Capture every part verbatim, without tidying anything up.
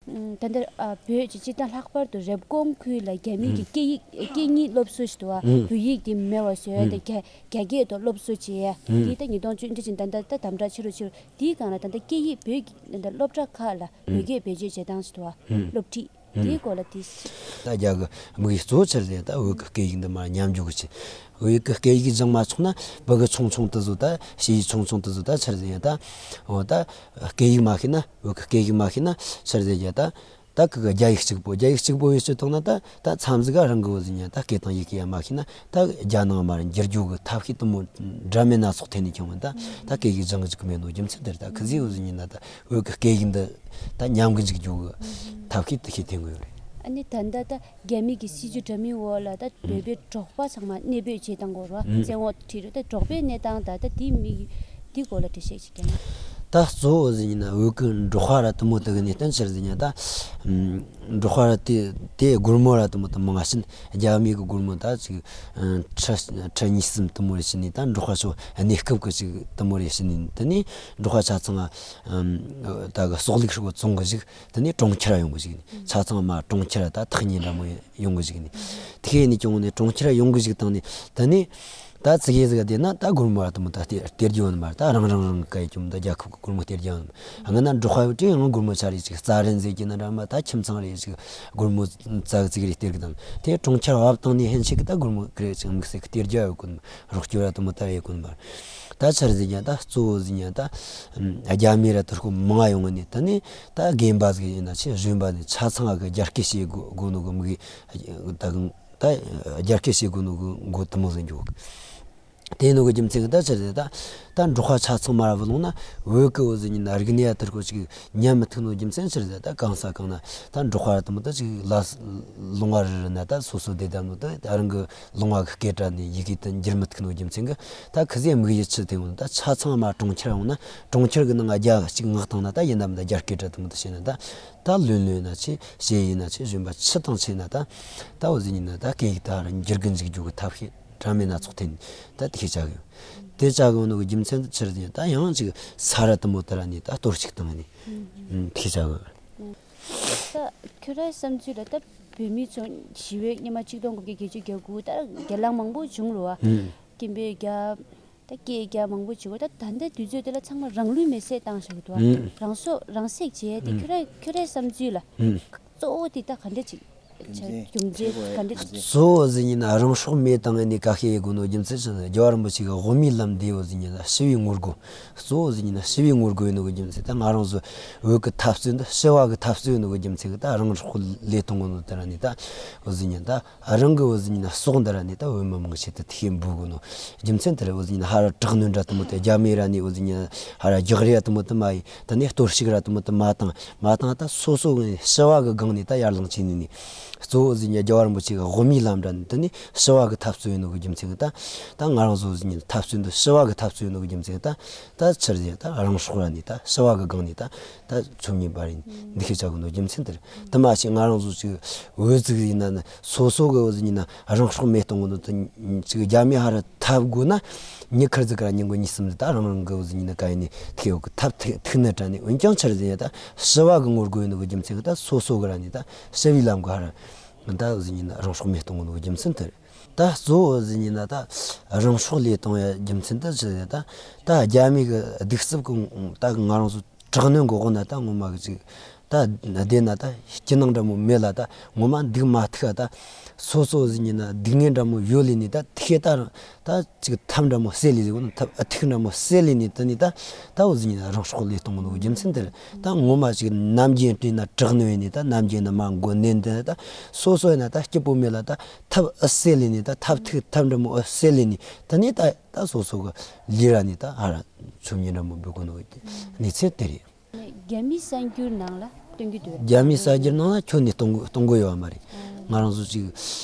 ད་ལྟ་ཨ་བོད་ཀྱི་སྤྱིར་བཏང་ལྷག་པར་དུ་རེབ་གོང་ཁུལ་ལ་རྒྱ་མི་གི་ཨུམ། སྐད་ཡིག་སྐད་གཉིས་སློབ་གསོ་ཞིག་འདུག་བ། ཨུམ། བོད་ཡིག་དེ་མེད་པ་བཟོས་ཨུམ། ཏེ་རྒྱ་རྒྱ་སྐད་དུ་སློབ་གསོ་བྱས། ཨུམ། དེ་ད་ཉིས་སྟོང་བཅུ་བདུན་ཕྱིན་ད་ལྟ་ད་དམ་དྲག་ཆེ་རུ་ཆེ་རུ། དེའི་སྒང་ལ་ད་ལྟ་སྐད་ཡིག་བོད་ཀྱི་ད་ལྟ་སློབ་གྲྭ་ཁག་ལ་བོད་སྐད་བེད་སྤྱོད་བྱེད་སྟངས་ཞིག་འདུག་བ། ཨུམ། སློབ་ཁྲིད་ཨུམ། དེའི་སྐོར་ལ་དེ། ད་རྒྱ་གི་དམིགས་ཡུལ་གཙོ་བོ་ཆི་རེད་ཟེར་ན་ད་བོད་ཀྱི་སྐད་ཡིག་འདི་མར་ཉམས་འགྱོ་གི་ཆེད། བོད་ཀྱི་སྐད་ཡིག་སྦྱང་མ་ཆོག་ན་བོད་ཀྱི་ཆུང་ཆུང་དེ་ཚོ་ད་ཤེས་ཡིག་ཆུང་ཆུང་དེ་ཚོ་ད་ཆི་རེད་ཟེར་ན་ད། འོ་ད་སྐད་ཡིག་མ་ཤེས་ན་བོད་ཀྱི་སྐད་ཡིག་མ་ཤེས་ན་ཆི་རེད་ཟེར་ན་ད། ད་ཁི་གི་རྒྱ་ཡིག་གཅིག་པོ་རྒྱ་ཡིག་གཅིག་པོ་ཡོད་ཅེས་ཐོག་ན་ད་ད་མཚམས་ཟིག་ག་རང་གི་བོད་ཟིག་ཉན་ད་སྐད་དང་ཡི་གེ་ཡ་མ་ཤེས་ན་ད་རྒྱ་ནང་མར་འགྱུར་རྒྱུ་གི་ཐབས་ཤེས་དུ་མོ་འདྲ་མིན་སྣ་ཚོགས་ཐེབས་ནས་ཁྱོང་བ་ད་ད་སྐད་ཡིག་སྦྱང་གི་འཇུག་གི་མེད་ནོ་རྒྱུ་མཚན་དེ་རེད། ད་ཁི་ཟིག་བོད་ཟིག་ཉན་ན་ད་བོད་ཀྱི་སྐད་ཡིག་འདི་ད་ཉམས་གི་འཇུག་རྒྱུ་གི་ཐབས་ཤེས་དུ་ཤེས་ཐེབས་གི་ཡོད་རེད། ཨ་ནི་ད་ལྟ་ད་རྒྱ་མི་གི་སྲིད་ཇུས་འདྲ་མིན་འོག་ལ་ད་བོད་པའི་འབྲོག་པ་ཚང་མ་གནས་སྤོས་བྱེད་སྟངས་སྐོར་བ་བཙན་འོག་ཁྲིད་རེད། ད་འབྲོག་པའི་གནས་སྟངས་ད་ད་དེའི་མི་དེའི་སྐོར་ལ་འགྲེལ་བཤད་ཅིག་རྒྱབ་ན། ད་གཙོ་བོ་ཟིག་ཡིན་ན་བོད་ཀྱི་འབྲོག་པ་ར་དུ་མོ་དུ་གི་གནས་སྟངས་ཆི་རེད་ཟེར་ན་ད། འབྲོག་པ་ར་དེ་དེ་སྒོར་མོ་ར་དུ་མོ་དུ་མང་ང་ཕྱིན། རྒྱ་མི་གི་སྒོར་མོ་ད་ཅིག་ཁྲི་ཁྲི་གཉིས་གསུམ་དུ་མོ་རེ་ཕྱིན་ནས་ད་འབྲོག་པ་ཚོ་གནས་སྐབས་ཀྱི་ཅིག་དུ་མོ་རེ་ཕྱིན་ནས་དེ་ནས་འབྲོག་པ་ཆ་ཚང་ད་གི་ཟོག་ལུག་ཧྲུག་བཙོང་གི་ཞིག་དེ་ནས་གྲོང་ཁྱེར་ཡོང་གི་ཞིག་ནས་ཆ་ཚང་མ་གྲོང་ཁྱེར་ད་ཐག་ཉེ་འདྲ་མོ་ཡོང་གི་ཞིག་ནས་དེ་ནས་ཀྱང་ནས་གྲོང་ཁྱེར་ཡོང་གི་ཞིག་དང་ནས་དེ་ནས། ད་ཙི་གེ་ཟིག་བསྡད་ན་ད་སྒོར་མོ་ར་དུ་མོ་ད་སྟེར་སྟེར་རྒྱུ་ཡོད་ནི་མ་རེད། ད་རང་རང་རང་གི་ཡོད་ཀྱི་མོ་ད་རྒྱལ་ཁབ་ཀྱི་སྒོར་མོ་སྟེར་རྒྱུ་ཡོད་ནི་མ་རེད། ང་ན་འབྲོག་པ་ཡོད་དུས་ཡང་སྒོར་མོ་ཆ་རེ་ཅིག་རྩྭ་རིན་ཟེར་གྱི་ན་འདྲ་མ་ད་ཁྱིམ་ཚང་རེ་ཅིག་སྒོར་མོ་ཙག་ཙིག་རེ་སྟེར་གི་དང་དེ་གྲོང་ཁྱེར་བབ་བཏང་ནས་ཧན་ཆེ་གི་ད་སྒོར་མོ་ཀི་རེ་ཅིག་དམིགས་བསལ་གི་སྟེར་རྒྱུ་ཡོད་གོ་ནི་མ་རོགས་སྐྱོར་ར་དུ་མོ་ད་ཡོད་གོ་ནི་མ་རེད། ད་ཆ་རེ་ཟེར་ཀྱང་ད་གཙོ་བོ་ཟེར་ཀྱང་ད་རྒྱ་མི་ར་དུ་སྐོ་མང་ཡོང་ནི་ད་ནི་ད་རྒན་པ་ཟིག་ཡིན་ན་ཆེ་གཞོན་པ་ནི་ཆ་ཚང་གི་རྒྱ་སྐད་བཤད་དགོས་དགོས་ནོ་གི་དམིགས་ཡུལ་ད་གང་། ད་རྒྱ་སྐད་བཤད་དགོས་ནོ་གི་མགོ་དུ་མོ་ཟིན་འཇོག་དེ་ནོ་གི་རྒྱུ་མཚན་གི་ད་ཆི་རེད་ད། ད་འབྲོག་པ་ཆ་ཚང་མ་ར་བུ་ལོང་ན་བོད་གི་བོད་ཟིན་ཉིན་རིག་གནས་ཡ་དར་གོ་ཅིག་ཉམས་མི་ཐུབ་ནོ་རྒྱུ་མཚན་ཆི་རེད་ད། གང་ས་གང་ན་ད་འབྲོག་པ་ར་དུ་མོ་ད་ཅིག་ལ་ལུང་བ་རི་རི་ན་ད་སོ་སོ་བསྡད་ད་ནོ་ད་རང་གི་ལུང་བ་གི་སྐད་སྒྲ་ནས་ཡི་གེ་དུ་འགྱུར་མི་ཐུབ་ནོ་རྒྱུ་མཚན་གི་ད་ཁི་ཟེ་དམིགས་ཡུལ་ཆི་ཐེ་ངོ་ད་ཆ་ཚང་མ་གྲོང་ཁྱེར་ཡོང་ན་གྲོང་ཁྱེར་གི་ནང་རྒྱ་གཅིག་ངག་དང་ན་ད་ཡིན་ནམ་ད་རྒྱ་སྐད་སྒྲ་དུ་མོ་ད་བཤད་ན་ད། ད་ལོན་ལོན་ན་ཆེ་ཞེ་ཡིན་ན་ཆེ་གཞོན་པ་ཆི་དང་ཆེ་ན་ད་ད་འོ་ཟི་ཉིན་ན་ད་སྐད་ཡིག་ད་ར་འགྱུར་གི་འཇུག་རྒྱུ་གི་ཐབས་ཤེས་འདྲ་མིན་སྣ་ཚོགས་ཐེན་ད་དེ་ཤེས་བྱ་གི་དེ་བྱ་གི་ནོ་གི་རྒྱུ་མཚན་དུ་ཆི་རེད་ད་ཡང་ཅིག་ས་ར་དུ་མོ་ད་ར་ནི་ད་གཏོར་ཅིག་བཏང་ནི་དེ་ཤེས་བྱ་གི་ད་ཁྱོད་རའི་བསམ་ཚུལ་ལ་ད་བོད་མི་ཚོ་ཞི་བའི་སྙེ་མ་གཅིག་སྟོང་དགུ་བརྒྱ་བརྒྱད་ཅུ་གྱ་དགུ་ད་རྒྱ་ལག་མང་པོ་བྱུང་རུ་བ་ཧུམ། སྐད་འབོད་རྒྱབ། ད་སྐད་རྒྱག་མང་པོ་བྱེད་དགོས། ད་ད་ལྟའི་དུས་ཚོད་དེ་ལ་ཚང་མ་རང་ལུས་མེར་སྲེག་བཏང་བཞག་འདུག་ཨ། ཨང་། རང་སྲོག་རང་སྲེག་བྱས་ཏེ་ཨང་། ཁྱོད་ར་ཁྱོད་རའི་བསམ་ཚུལ་ལ་ཨང་། གཙོ་བོ་དེ་ད་ག་འདྲ་ཅིག་རྒྱུ་མཚན་ག་འདྲ་ཅིག་གཙོ་བོ་ཟིན་ཡིན་ན་རང་སྲོག་མེ་བཏང་ནས་ཁ་ཤས་ཡེ་དགོས་ནོ་རྒྱུ་མཚན་ཞིག་ནི་རྒྱལ་བ་རིན་པོ་ཆེ་གི་དབུ་མའི་ལམ་འདི་བོ་ཟིན་ཡིན་ན་ཞི་བའི་ངོ་རྒོལ། གཙོ་བོ་ཟིན་ཡིན་ན་ཞི་བའི་ངོ་རྒོལ་ཡིན་ནོ་གི་རྒྱུ་མཚན་ད་ང་རང་ཚོ་བོད་ཀྱི་འཐབ་རྩོད་འདི་ཞི་བ་གི་འཐབ་རྩོད་ཡིན་ནོ་གི་རྒྱུ་མཚན་གི་ད་རང་སྲོག་ལས་གཏོང་གོ་ནོ་དེ་ར་ནི་ད་བོ་ཟིན་ཡིན་ད། རང་གི་བོད་ཟིན་ན་སྲོག་འདི་ར་ནི་ད་བོད་མི་མང་ཆེད་དུ་ཐེ་འབུལ་གོ་ནོ། རྒྱུ་མཚན་དེ་ར་བོད་ཟིན་ན་ཧ་ར་དྲག་གནོན་འདྲ་དུ་མོ་དེ་རྒྱ་མི་ར་ནི་བོད་ཟིན་ན་ཧ་ར་རྒྱག་རེ་ར་དུ་མོ་དུ་མ་ཡིན་ད་ནི་གཏོར་བཤིག་ར་དུ་མོ་དུ་མ་བཏང་མ་བཏང་ད་སོ་སོ་གི་ཞི་བ་གི་སྒང་ནས་ད་ཡར་ལངས་ཆེ་ནི་ནི། གཙོ་བོ་ཟིན་ན་རྒྱལ་བ་རིན་པོ་ཆེ་གི་དབུ་མའི་ལམ་འདྲ་ནི་ད་ནི་ཞི་བ་གི་འཐབ་རྩོད་ཡིན་ནོ་གི་རྒྱུ་མཚན་གི་ད། ད་ང་རང་ཚོ་ཟིན་ན་འཐབ་རྩོད་འདི་ཞི་བ་གི་འཐབ་རྩོད་ཡིན་ནོ་གི་རྒྱུ་མཚན་གི་ད། ད་ཕྱིར་ཟིན་ད་རང་སྲོག་ར་ནི་ད་ཞི་བ་གི་སྒང་ནས་ད། ད་ཚོམ་ཉིན་པ་རིང་འདི་ཤེས་བྱ་གི་འདུག་རྒྱུ་མཚན་དེ་རེད། དེ་མ་ཞིག་ང་རང་ཚོ་ཅིག་འོས་ཙིག་ཡིན་ན་ནི་སོ་སོ་གི་འོས་ཡིན་ན་རང་སྲོག་མེ་གཏོང་གི་འདུག་དེ་ཅིག་རྒྱ་མི་ཧ་ར་འཐབ་དགོས་ན་ཉི་ཁར་ཙིག་ག་ར་ཉིན་གུང་གཉིས་གསུམ་ད་རང་རང་གི་འོས་ཡིན་ན་ག་ཡིན་ནི་ཐེ་འོག་གི་འཐབ་ཐུག་ཐུག་ནི་དྲ་ནི་འོན་ཀྱང་ཕྱིར་ཟིན་ད་ཞི་བ་གི་ངོ་རྒོལ་ཡིན་ནོ་གི་རྒྱུ་མཚན་གི་ད་སོ་སོ་གི་ར་ནི་ད་ཞི་བའི་ལམ་གི་ཧ་ར་ད་འོས་ཡིན་ན་རང་སྲོག་མེ་གཏོང་གི་འདུག་རྒྱུ་མཚན་དེ་རེད། ད་གཙོ་བོ་ཟིན་ཡིན་ན་ད་རང་སྲོག་བློས་གཏོང་ཡ་རྒྱུ་མཚན་ད་ཅི་རེད་ད། ད་རྒྱ་མི་གི་གདུག་རྩུབ་གི་ད་ང་རང་ཚོ་དྲག་གནོན་གི་འོག་ན་ད་ངོ་མ་གི་ཅིག་ད་བསྡད་ན་ད་སྐྱིད་སྣང་འདྲ་མོ་མེད་ལ་ད་ངོ་མ་འདུག་མ་ཐུག་ད་སོ་སོ་ཟིན་ཡིན་ན་སྡུག་བསྔལ་འདྲ་མོ་ཡོད་ལས་ནི་ད་ཐིག་ད་ད་ཅིག་ཐབས་འདྲ་མོ་སེལ་ལས་ཟེར་གོ་ན་ཐབས་ཨ་ཐིག་འདྲ་མོ་སེལ་ལས་ནི་ད་ནི་ད་ད་འོ་ཟིན་ཡིན་ན་རང་སྲོག་བློས་གཏོང་གི་འདུག་རྒྱུ་མཚན་དེ་རེད། ད་ངོ་མ་ཅིག་ནམ་རྒྱུན་བལྟས་ན་དྲག་གནོན་ཡིན་ནི་ད་ནམ་རྒྱུན་ན་མ་མགོ་ནན་ཏན་ད་སོ་སོ་ཡིན་ན་ད་སྐྱིད་པོ་མེད་ལ་ད། ཐབས་ཨ་སེ་ལེ་ནི་ད་ཐབས་ཐིག་ཐབས་འདྲ་མོ་ཨ་སེ་ལེ་ནི་ད་ནི་ད་ད་སོ་སོ་གི་ལི་ར་ནི་ད་ཧ་ར་ཆུ་མྱི་འདྲ་མོ་འབུད་གོ་ནོ་གནས་ཚུལ་དེ་རེད། རྒྱ་མི་གསར་འགྱུར་ནང་ལ་སྟོན་གྱི་འདུག་རྒྱ་མི་གསར་འགྱུར་ནང་ལ་ཁྱོན་ནས་གཏོང་གི་གཏོང་གི་ཡོད་མ་རེད། ང་རང་ཚོ་ཅིག་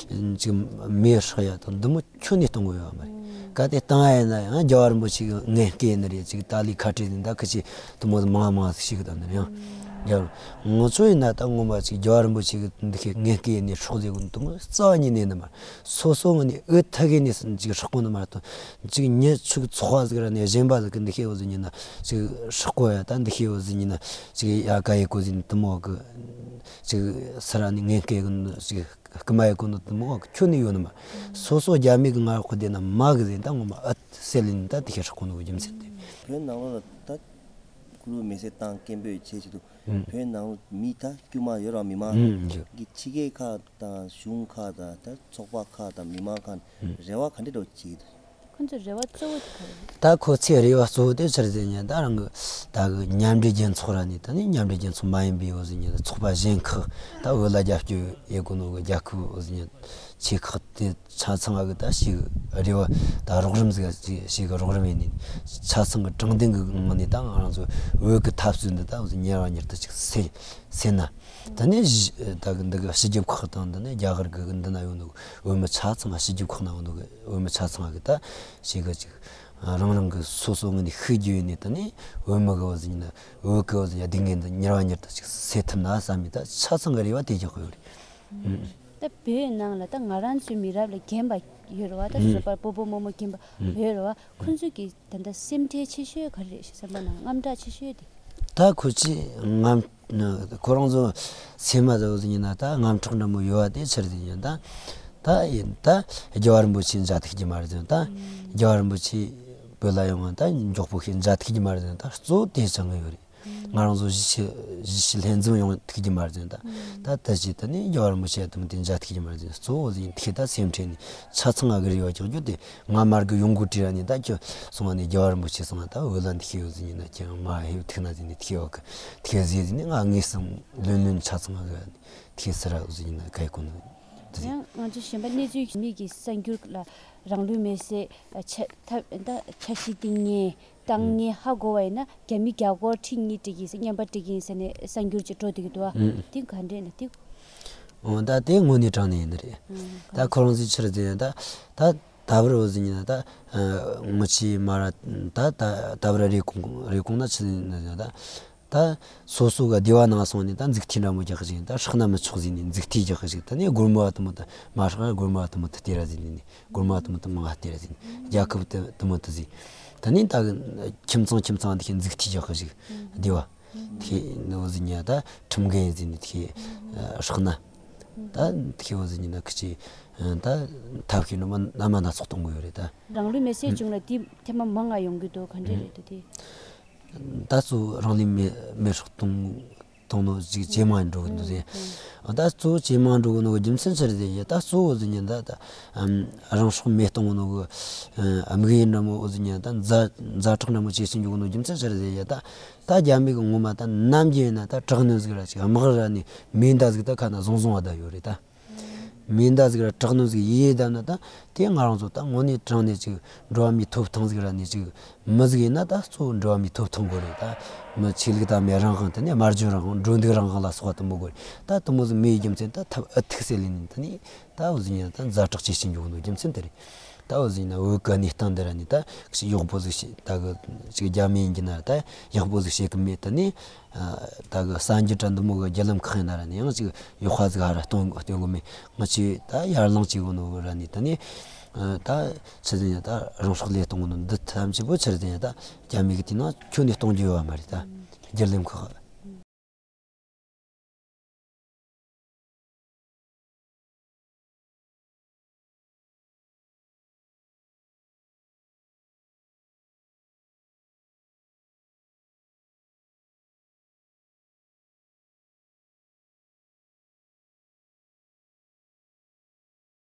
ཅིག་མེ་སྲེག་ཡ་དང་འདི་མོ་ཁྱོན་ནས་གཏོང་གི་ཡོད་མ་རེད། གལ་ཏེ་བཏང་ཡ་ཡིན་ན་ཡང་རྒྱལ་བ་རིན་པོ་ཆེ་གི་ངན་སྐད་ནི་རེད། ཅིག་ཏཱ་ལའི་ཁ་བྲལ་ནི་ད་ཁི་ཆེ་དུ་མོ་མང་མང་ཞིག་གི་དང་ནི་ཡང་རྒྱལ་ང་ཚོ་ཡིན་ན་ད་ངོ་མ་ཅིག་རྒྱལ་བ་རིན་པོ་ཆེ་གི་འདི་ཁའི་ངན་སྐད་ནི་སྲོག་ཟེར་གི་དུ་མོ་རྩ་བ་ཉིད་ནས་ནི་མ་རེད། སོ་སོ་ངོས་ནས་འུ་ཐུག་གི་ནི་ཅིག་སྲོག་གོ་ནི་མ་རེད་དོ། ཅིག་ཉི་ཆུག་ཚོགས་པ་ཟིག་ར་ནས་གཞན་པ་ཟིག་གི་འདི་ཁའི་འོ་ཟིག་ཉིན་ན་ཅིག་སྲོག་གོ་ཡ་ད་འདི་ཁའི་འོ་ཟིག་ཉིན་ན་ཅིག་ཡ་ག་ཡི་གོ་ཟིག་ནི་དུ་མོ་གི་ཅིག་སི་ར་ནི་ངན་སྐད་གི་ནི་ཅིག་སྐུ་མ་ཡི་གོ་ནི་དེ་མོ་ཁྱོན་ནས་ཡོད་ནི་མ། སོ་སོ་རྒྱ་མི་གི་ང་ཁོ་དེ་ན་མ་གི་ཟེར་ད་ངོ་མ་ཨ་སེ་ལིན་ད་དེ་ཤེས་ཧྲག་གོ་ནི་གི་རྒྱུ་མཚན་དེ། བོད་ནང་ལོགས་ལ་ད་ཀུ་རུ་མེ་སེ་བཏང་སྐད་འབོད་བྱེད་ཆེད་དུ་ཨུམ། བོད་ནང་ལོགས་མི་ད་དཀྱུས་མ་ཡོད་ར་མི་མང་ཨུམ་ཡོད། གི་ཕྱི་རྒྱལ་ཁག་དང་གཞུང་ཁག་དང་ད་ཚོགས་པ་ཁག་དང་མི་མང་ཁག་ཨུམ། རེ་བ་ག་འདྲ་འདྲ་བོ་བྱེད་ཀྱི་འདུག་ཁོང་ཚོའི་རེ་བ་གཙོ་བོ་དེ་ག་རེ་རེད། ད་ཁོ་ཚོའི་རེ་བ་གཙོ་བོ་དེ་ཆི་རེད་ཟེར་ན་ད་རང་གི་ད་གི་མཉམ་འབྲེལ་རྒྱལ་ཚོགས་ར་ནས་ད་ནི་མཉམ་འབྲེལ་རྒྱལ་ཚོགས་མ་ཡིན་པའི་འོ་ཟེར་ཉིན་ཚོགས་པ་གཞན་ཁག་ད་བོད་ལ་རྒྱབ་སྐྱོར་ཡེད་གོ་ནོ་གི་རྒྱལ་ཁབ་འོ་ཟེར་ཉིན་ཆེ་ཁག་དེ་ཆ་ཚང་གི་ད་ཞིག་རེ་བ་ད་རོགས་རམ་ཟིག་ཞིག་གི་རོགས་རམ་ཡིན་ནི་ཆ་ཚང་གི་དྲང་བདེན་གི་ངང་ནས་ད་ང་རང་ཚོ་བོད་གི་འཐབ་རྩོད་འདི་ད་འོ་ཟེར་ཉིན་ཉེ་བ་ཉེར་ད་ཅིག་སེལ་སེལ་ན། ད་ནི་ད་གི་འདི་གི་སྤྱི་ཁྱབ་ཁག་དང་འདི་ནི་རྒྱ་གར་གི་འདི་ན་ཡོད་ནོ་བོད་མི་ཆ་ཚང་སྤྱི་ཁྱབ་ཁག་ན་ཡོད་ནོ་བོད་མི་ཆ་ཚང་གི་ད་ཞིག་གི་ཅིག་རང་རང་གི་སོ་སོ་ངོས་ནས་ཤུགས་རྒྱུ་ཡོད་ནས་ད་ནི་བོད་མི་གི་འོ་ཟེར་ཉིན་བོད་གི་འོ་ཟེར་ཉིན་སྡུག་བསྔལ་འདི་ཉེ་བ་ཉེར་ད་ཅིག་སེལ་ཐུབ་ན་བསམ་མི་ད་ཆ་ཚང་གི་རེ་བ་དེ་རྒྱག་གི་ཡོད་རེད། ད་བོད་ནང་ལ་ད་ང་རང་ཚོའི་མི་རབས་ལ་རྒན་པ་ཡོད་རེད་བ། ད་སོ་སོ་པ་སྤོ་བོ་རྨོ་མོ་རྒན་པ་ཡོད་རེད་བ། ཁོང་ཚོས་ཀྱི་ད་ལྟ་སེམས་ཁྲལ་ཆེ་ཤོས་ག་རེ་རེད་ཞེས་བསམ་པ་ན་དངངས་སྐྲག་ཆེ་ཤོས་དེ། ད་ཁོ་ཚོས་དངངས་ཁོ་རང་ཚོ་སེམས་མ་ཟ་བོ་ཟིག་ཡིན་ན་ད་དངངས་སྐྲག་འདྲ་མོ་ཡོད་བ་དེ་ཆི་རེད་ཟིག་ཡིན་ད། ད་ཡིན་ད་རྒྱལ་བ་རིན་པོ་ཆེ་མཇལ་ཐུབ་ཀྱི་མ་རེད་ཟིག་ད། རྒྱལ་བ་རིན་པོ་ཆེ་བོད་ལ་ཡོང་བ་ད་མགྱོགས་པོ་ཞིག་མཇལ་ཐུབ་ཀྱི་མ་རེད་ཟིག་ད་གཙོ་བོ་དེ་ཆགས་ངེས་ཡོད་རེད། ང་རང་ཚོ་གཞིས་བྱེས་གཞིས་བྱེས་ལྷན་འཛོམས་ཡོང་ཐུབ་ཀྱི་མ་རེད་ཟེར་ད། ད་ད་ཅི་ད་ནི་རྒྱལ་བ་རིན་པོ་ཆེ་དང་དེ་མཇལ་ཐུབ་ཀྱི་མ་རེད་ཟེར་གཙོ་བོ་ཟིན་ཐིག་ད་སེམས་ཁྲལ་ནས་ཆ་ཚང་ང་གི་རེ་བ་རྒྱག་རྒྱུ་དེ་ང་མར་གི་ཡོང་སྒོ་བྲིས་ར་ནས་ད་ཁྱོད་སོང་བ་ནས་རྒྱལ་བ་རིན་པོ་ཆེ་སོང་བ་ད་འོད་ལ་འདི་ཤེས་ཡོད་ཟིན་ཡིན་ན་ཁྱེད་མ་ཧེ་ཐིག་ན་ཟིན་ནས་ཐིག་ཡོད་གི་ཐིག་ཟིན་ཟིན་ནས་ང་ངེས་སམ་ལོན་ལོན་ཆ་ཚང་ང་གི་ཐིག་སི་ར་ཟིན་ཡིན་ན་ག་ཡི་གོ་ནི་ཟིན། ཡང་ང་ཚོ་གཞན་པ་གནས་ཚུལ་མི་གི་གསར་འགྱུར་ལ་རང་ལུས་མེར་སྲེག་ཆ་ཐབས་ད་འཆར་གཞི་བཏིང་ངེས། བཏང་ངེས་ཧ་གོ་བ་ཡིན་ན་རྒྱ་མི་རྒྱ་སྒོར་ཁྲི་གཉིས་སྤྲད་ཀྱིན་ཟེར་རྔན་པ་སྤྲད་ཀྱིན་ཟེར་ནས་གསར་འགྱུར་ཅིག་འགྲོ་བསྡད་ཀྱི་འདུག་ཨ། ཨུ། དེ་ག་འདྲས་ན་དེ། འོ་ད་དེ་དངོས་གནས་དྲང་གནས་ཡིན་ནི་རེད། ཨུ། ད་ཁོ་རང་ཚོས་ཕྱིར་ཟེར་ཡང་ད་ད་ད་བར་འོ་ཟིན་ཡིན་ན་ད་ངོ་ཆེ་མ་ར་ད་ད་ད་བར་རེ་གོང་རེ་གོང་ན་ཆི་ཟིན་ན་ད། ད་སོ་སོ་གི་སྡེ་བ་ནང་སོང་ནས་ད་མཛུག་ཐེལ་འདྲ་མོ་རྒྱག་གི་ཅིག་ད་སྲེག་ན་མི་ཆོག་ཟེར་ནས་མཛུག་ཐེལ་རྒྱག་གི་ཅིག་ད་ནས་སྒོར་མོ་བ་དུ་མོ་ད་མ་སྲེག་ན་སྒོར་མོ་བ་དུ་མོ་ད་སྟེར་ར་ཟེར་ནས་སྒོར་མོ་བ་དུ་མོ་ད་མང་ང་སྟེར་ར་ཟེར་ནས་རྒྱལ་ཁབ་དུ་དུ་མོ་ད་ཟེར། ད་ནས་ད་ཁྱིམ་ཚང་ཁྱིམ་ཚང་དེ་མཛུག་ཐེལ་རྒྱག་གི་ཅིག་སྡེ་བ་དེ་ནོ་ཟེར་ཉ་ད་ཁྲིམས་འགལ་ཟེར་ནས་དེ་སྲེག་ན་ད་དེ་བ་ཟེར་ཉ་ད་ཁི་ཅི་ད་ཐབས་ཤེས་ནོ་མ་ན་མ་སྣ་ཚོགས་གཏོང་གི་ཡོད་རེད་ད། རང་ལུས་མེར་སྲེག་བྱུང་ལ་དེ་ཐེངས་མ་མང་ང་ཡོང་གི་འདུག་ག་འདྲས་རེད་འདུག་དེ། ད་གཙོ་བོ་རང་ལུས་མེ་མེ་སྲེག་གཏོང་གཏོང་ནོ་ཅིག་ཇེ་མང་འགྲོ་གི་འདུག་ཟེར། ད་གཙོ་བོ་ཇེ་མང་འགྲོ་གི་ནོ་གི་རྒྱུ་མཚན་ཆི་རེད་ཟེར་ཡ་ད་གཙོ་བོ་ཟེར་ཉིན་ད་ད་རང་སྲོག་མེ་གཏོང་གི་ནོ་གི་དམིགས་ཡུལ་འདྲ་མོ་འོ་ཟེར་ཉིན་ད་ཛ་ཛ་དྲག་འདྲ་མོ་ཇེ་ཆེ་འགྲོ་གི་ནོ་རྒྱུ་མཚན་ཆི་རེད་ཟེར་ཡ་ད་ད་རྒྱ་མི་གི་ངོ་མ་ད་ནམ་རྒྱུན་ཡིན་ན་ད་དྲག་གནོན་ཟིག་ར་ཅིག་དམག་ར་ནི་མེ་མདའ་ཟིག་ད་ཁ་ན་བཟུང་བཟུང་བ་ད་ཡོད་རེད་ད། མེ་མདའ་ཟིག་ར་དྲག་གནོན་ཟིག་ཡེ་བསྡད་ན་ད་དེ་ང་རང་ཚོ་ད་དངོས་གནས་དྲང་གནས་ཅིག་འགྲོ་བ་མིའི་ཐོབ་ཐང་ཟིག་ར་ནས་ཅིག་མི་ཟིག་ཡིན་ན་ད་གཙོ་བོ་འགྲོ་བ་མིའི་ཐོབ་ཐང་དགོས་རེད་ད། མི་ཆོས་ལུགས་དད་མོས་རང་དབང་དེ་ནས་སྨྲ་བརྗོད་རང་དབང་འགྲོ་འདུག་རང་དབང་ལ་སོགས་པ་དུ་མོ་དགོས་རེད་ད། དུ་མོ་ཟིག་མེད་རྒྱུ་མཚན་ད་ཐབས་ཨུ་ཐུག་སེ་ལེན་ནས་ད་ནི་ད་འུ་ཟིག་ཡིན་ད་ཛ་དྲག་ཇེ་ཆེ་འགྲོ་གི་འདུག་རྒྱུ་མཚན་དེ་རེད། ད་འུ་ཟིག་ཡིན་ན་བོད་གི་གནས་སྟངས་འདི་ར་ནས་ད་ཅིག་ཡག་པོ་ཟིག་ཤེས་ད་གི་ཅིག་རྒྱ་མི་ཡིན་གྱི་ན་ད་ཡག་པོ་ཟིག་བྱེད་གི་མེད་ད་ནི། ད་གི་གསར་འགྱུར་དྲ་འདི་མོ་གི་བརྒྱུད་ལམ་ཁག་ཡིན་ན་ར་ནི་ཡང་ཅིག་ཡག་པ་ཟིག་ཧ་ར་གཏོང་གཏོང་གི་མེད། ང་ཆོས་ད་ཡར་ལངས་བྱེད་གོ་ནོ་ར་ནི་ད་ནི་ད་ཆི་ཟིག་ཡིན་ད་རང་སྲོག་བློས་གཏོང་གོ་ནོ་འདི་ཐམས་ཅད་པོ་ཆི་ཟིག་ཡིན་ད་རྒྱ་མི་གི་དེ་ནང་ཁྱོན་ནས་གཏོང་རྒྱུ་ཡོད་བ་མ་རེད་ད་བརྒྱུད་ལམ་ཁག